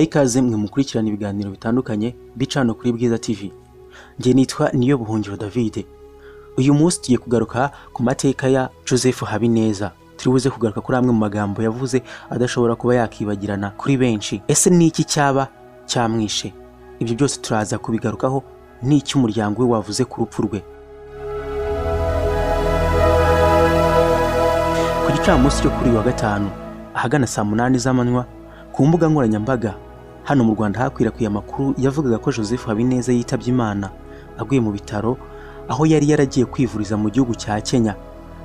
Mbahaye ikaze mwe mukurikirana ibiganiro bitandukanye bica hano kuri Bwiza TV. Njye nitwa Niyo Buhungiro David. Uyu munsi tugiye kugaruka ku mateka ya Joseph Habineza. Turi buze kugaruka kuri amwe mu magambo yavuze adashobora kuba yakibagirana kuri benshi. Ese ni iki cyaba cyamwishe? Ibyo byose turaza kubigarukaho n'icyo umuryango we wavuze ku rupfu rwe. Ku gicamunsi cyo kuri uyu wa gatanu ahagana saa 8 z'amanywa, ku mbuga nkoranyambaga hano mu Rwanda hakwirakwiye amakuru yavugaga ko Joseph Habineza yitabye Imana aguye mu bitaro aho yari yaragiye kwivuriza mu gihugu cya Kenya.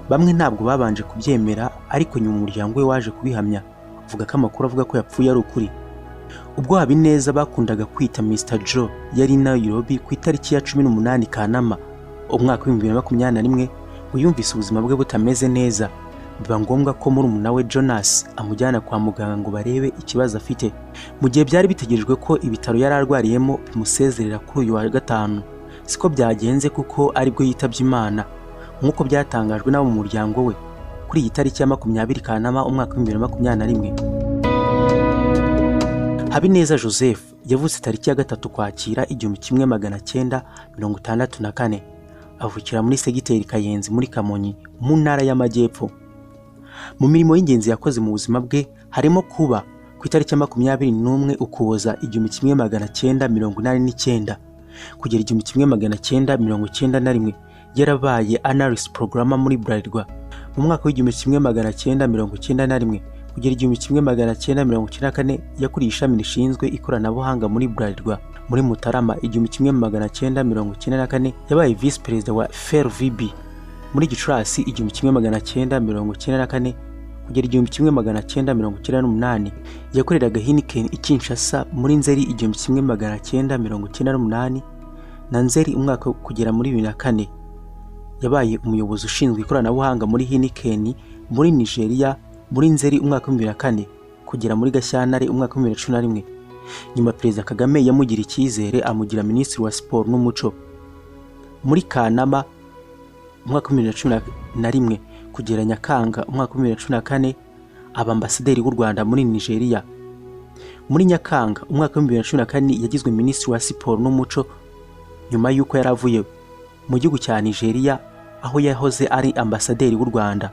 Bamwe ntabwo babanje kubyemera, ariko nyuma umuryango we waje kubihamya uvuga ko amakuru avuga ko yapfuye ari ukuri. Ubwo Habineza bakundaga kwita Mr Joe yari i Nairobi ku itariki ya 18 Kanama umwaka wa 2021, ngo yumvise ubuzima bwe butameze neza, biba ngombwa ko murumuna we Jonas amujyana kwa muganga ngo barebe ikibazo afite. Mu gihe byari bitegerejwe ko ibitaro yari arwariyemo bimusezerera kuri uyu wa gatanu, siko byagenze kuko aribwo yitabye Imana, nk'uko byatangajwe n'abo mu muryango we kuri iyi tariki ya 20 Kanama umwaka wa 2021. Habineza Joseph yavutse tariki ya 3 Ukwakira 1964, avukira muri segiteri Kayenzi muri Kamonyi mu ntara y'Amajyepfo. Mu mirimo y'ingenzi yakoze mu buzima bwe harimo kuba ku itariki ya 21 Ukuboza 1989 kugera 1991 yarabaye analyst programmer muri Bralirwa. Mu mwaka wa 1991 kugera 1994 yakuriye ishami rishinzwe ikoranabuhanga muri Bralirwa. Muri Mutarama 1994 yabaye visi perezida wa FRVB. Muri Gicurasi 1994 kugera 1998 yakoreraga Heineken i Kinshasa. Muri Nzeri 1998 na Nzeri umwaka kugera muri 2004 yabaye umuyobozi ushinzwe ikoranabuhanga muri Heineken muri Nigeria. Muri Nzeri umwaka wa 2004 kugera muri Gashyantare umwaka wa 2011, nyuma Perezida Kagame yamugira icyizere amugira Minisitiri wa Siporo n'Umuco. Muri Kanama umwaka wa 2011 kugera Nyakanga umwaka wa 2014 aba ambasaderi w'u Rwanda muri Nigeria. Muri Nyakanga umwaka wa 2014 yagizwe Minisitiri wa Siporo n'Umuco nyuma y'uko yari avuye mu gihugu cya Nigeria aho yahoze ari ambasaderi w'u Rwanda.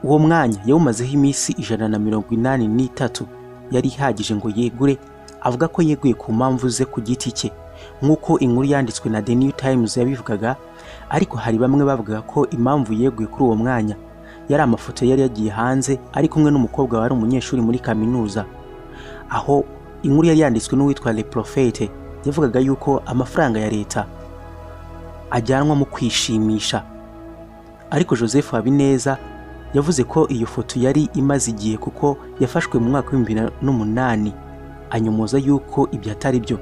Uwo mwanya yawumazeho iminsi 183 yari ihagije ngo yegure, avuga ko yeguye ku mpamvu ze ku giti cye, nk'uko inkuru yanditswe na The New Times yabivugaga. Ariko hari bamwe bavugaga ko impamvu yeguye kuri uwo mwanya yari amafoto yari yagiye hanze ari kumwe n'umukobwa wari umunyeshuri muri kaminuza, aho inkuru yari yanditswe n'uwitwa Le Prophète yavugaga yuko amafaranga ya leta ajyanwa mu kwishimisha. Ariko Joseph Habineza yavuze ko iyo foto yari imaze igihe kuko yafashwe mu mwaka wa 2008, anyomoza yuko ibyo atari byo.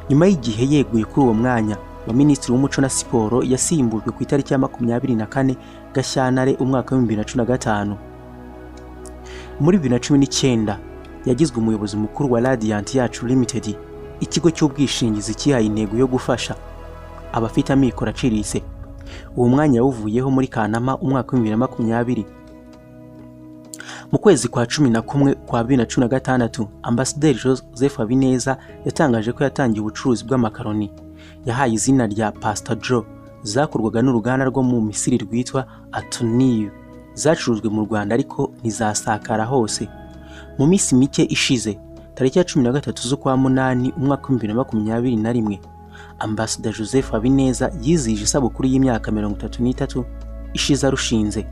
Nyuma y'igihe yeguye kuri uwo mwanya wa Minisitiri w'Umuco na Siporo, yasimbujwe ku itariki ya 24 Gashyantare umwaka wa 2015. Muri 2019 yagizwe umuyobozi mukuru wa Radiant Yacu Limited, ikigo cy'ubwishingizi cyihaye intego yo gufasha abafite amikoro aciriritse. Uwo mwanya yawuvuyeho muri Kanama umwaka wa 2020. Mu kwezi kwa 11 kwa 2016, Ambasaderi Joseph Habineza yatangaje ko yatangiye ubucuruzi bw'amakaroni yahaye izina rya Pastor Joe, zakorwaga n'uruganda rwo mu Misiri rwitwa Atuniyu. Zacurujwe mu Rwanda ariko ntizasakara hose. Mu minsi mike ishize, tariki ya 13 z'ukwa munani umwaka wa 2021, Ambassador Joseph Habineza yizihije isabukuru y'imyaka 33 ishize arushinze.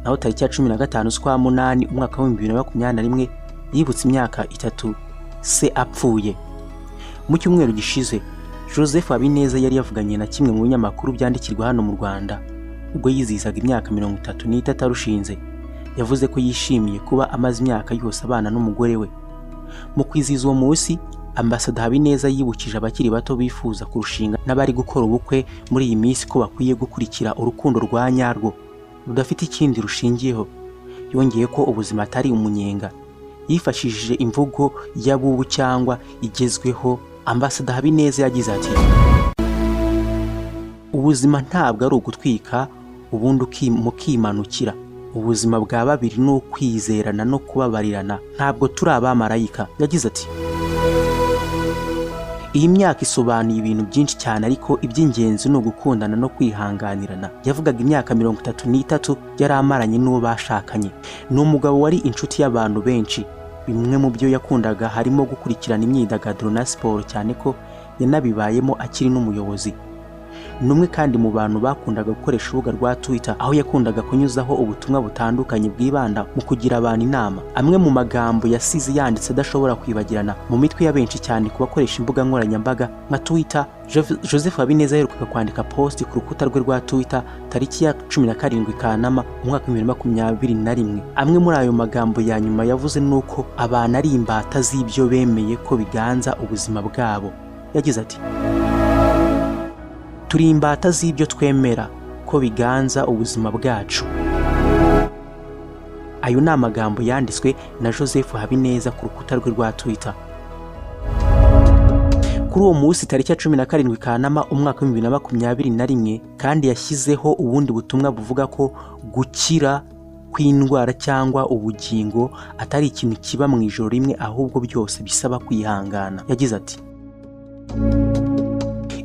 Naho tariki ya 15 z'ukwa munani umwaka wa 2021 yibutse imyaka 3 se apfuye. Mu cyumweru gishize Joseph Habineza yari yavuganye na kimwe mu binyamakuru byandikirwa hano mu Rwanda ubwo yizihizaga imyaka 33 arushinze. Yavuze ko yishimiye kuba amaze imyaka yose abana n'umugore we. Mu kwizihiza uwo munsi, Ambassador Habineza yibukije abakiri bato bifuza kurushinga n'abari gukora ubukwe muri iyi minsi ko bakwiye gukurikira urukundo rwa nyarwo rudafite ikindi rushingiyeho. Yongeye ko ubuzima atari umunyenga. Yifashishije imvugo y'abubu cyangwa igezweho, Ambassador Habineza yagize ati: "Ubuzima ntabwo ari ugutwika ubundi mukimanukira. Ubuzima bwa babiri ni ukwizerana no kubabarirana. Ntabwo turi abamarayika." Yagize ati: Iyi myaka isobanuye ibintu byinshi cyane, ariko iby'ingenzi ni ugukundana no kwihanganirana. Yavugaga imyaka 33 yari amaranye n'uwo bashakanye. Ni umugabo wari inshuti y'abantu benshi. Bimwe mu byo yakundaga harimo gukurikirana imyidagaduro na siporo, cyane ko yanabibayemo akiri n'umuyobozi. Ni umwe kandi mu bantu bakundaga gukoresha urubuga rwa Twitter, aho yakundaga kunyuzaho ubutumwa butandukanye bwibanda mu kugira abantu inama. Amwe mu magambo yasize yanditse adashobora kwibagirana mu mitwe ya benshi cyane ku bakoresha imbuga nkoranyambaga nka Twitter, Joseph Habineza aherukaga kwandika post ku rukuta rwe rwa Twitter tariki ya 17 Kanama umwaka wa 2021. Amwe muri ayo magambo ya nyuma yavuze nuko abantu ari imbata z'ibyo bemeye ko biganza ubuzima bwabo. Yagize ati: "Turi imbata z'ibyo twemera ko biganza ubuzima bwacu." Ayo ni amagambo yanditswe na Joseph Habineza ku rukuta rwe rwa Twitter. Kuri uwo munsi tariki ya 17 Kanama umwaka wa 2021 kandi yashyizeho ubundi butumwa buvuga ko gukira kw'indwara cyangwa ubugingo atari ikintu kiba mu ijoro rimwe, ahubwo byose bisaba kwihangana. Yagize ati: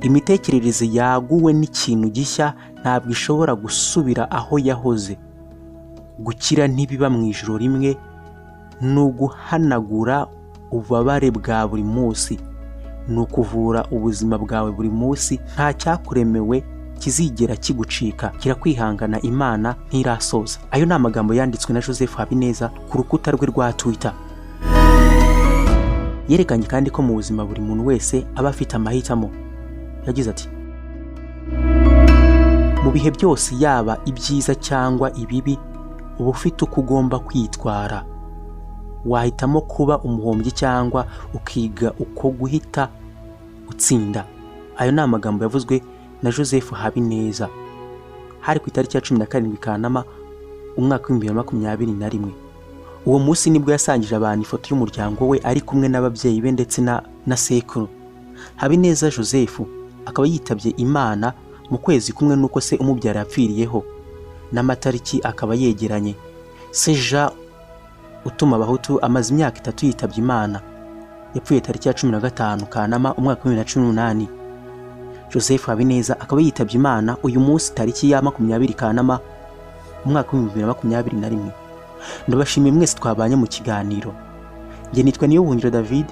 "Imitekerereze yaguwe n'ikintu gishya ntabwo ishobora gusubira aho yahoze. Gukira ntibiba mu ijoro rimwe, ni uguhanagura ububabare bwa buri munsi, ni ukuvura ubuzima bwawe buri munsi. Nta cyakuremewe kizigera kigucika, kirakwihangana, Imana ntirasoza." Ayo ni amagambo yanditswe na Joseph Habineza ku rukuta rwe rwa Twitter. Yerekanye kandi ko mu buzima buri muntu wese aba afite amahitamo. Yagize ati: "Mu bihe byose, yaba ibyiza cyangwa ibibi, uba ufite uko ugomba kwitwara. Wahitamo kuba umuhombyi cyangwa ukiga uko guhita utsinda." Ayo ni amagambo yavuzwe na Joseph Habineza, hari ku itariki ya 17 Kanama umwaka wa 2021. Uwo munsi nibwo yasangije abantu ifoto y'umuryango we ari kumwe n'ababyeyi be ndetse na sekuru. Habineza Joseph akaba yitabye Imana mu kwezi kumwe n'uko se umubyara yapfiriyeho, n'amatariki akaba yegeranye. Se Jean Utuma Abahutu amaze imyaka 3 yitabye Imana, yapfuye tariki ya 15 Kanama umwaka wa 2018. Joseph Habineza akaba yitabye Imana uyu munsi tariki ya 20 Kanama umwaka wa 2021. Ndabashimiye mwese twabanye mu kiganiro. Njye nitwa Niyobuhungiro David.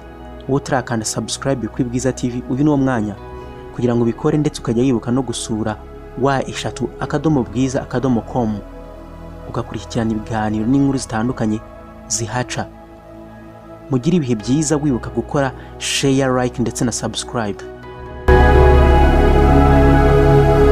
Wowe utarakanda subscribe kuri Bwiza TV, uyu ni wo mwanya kugira ngo ubikore, ndetse ukajya wibuka no gusura www.bwiza.com, ugakurikirana ibiganiro n'inkuru zitandukanye zihaca. Mugire ibihe byiza, wibuka gukora share, like ndetse na subscribe.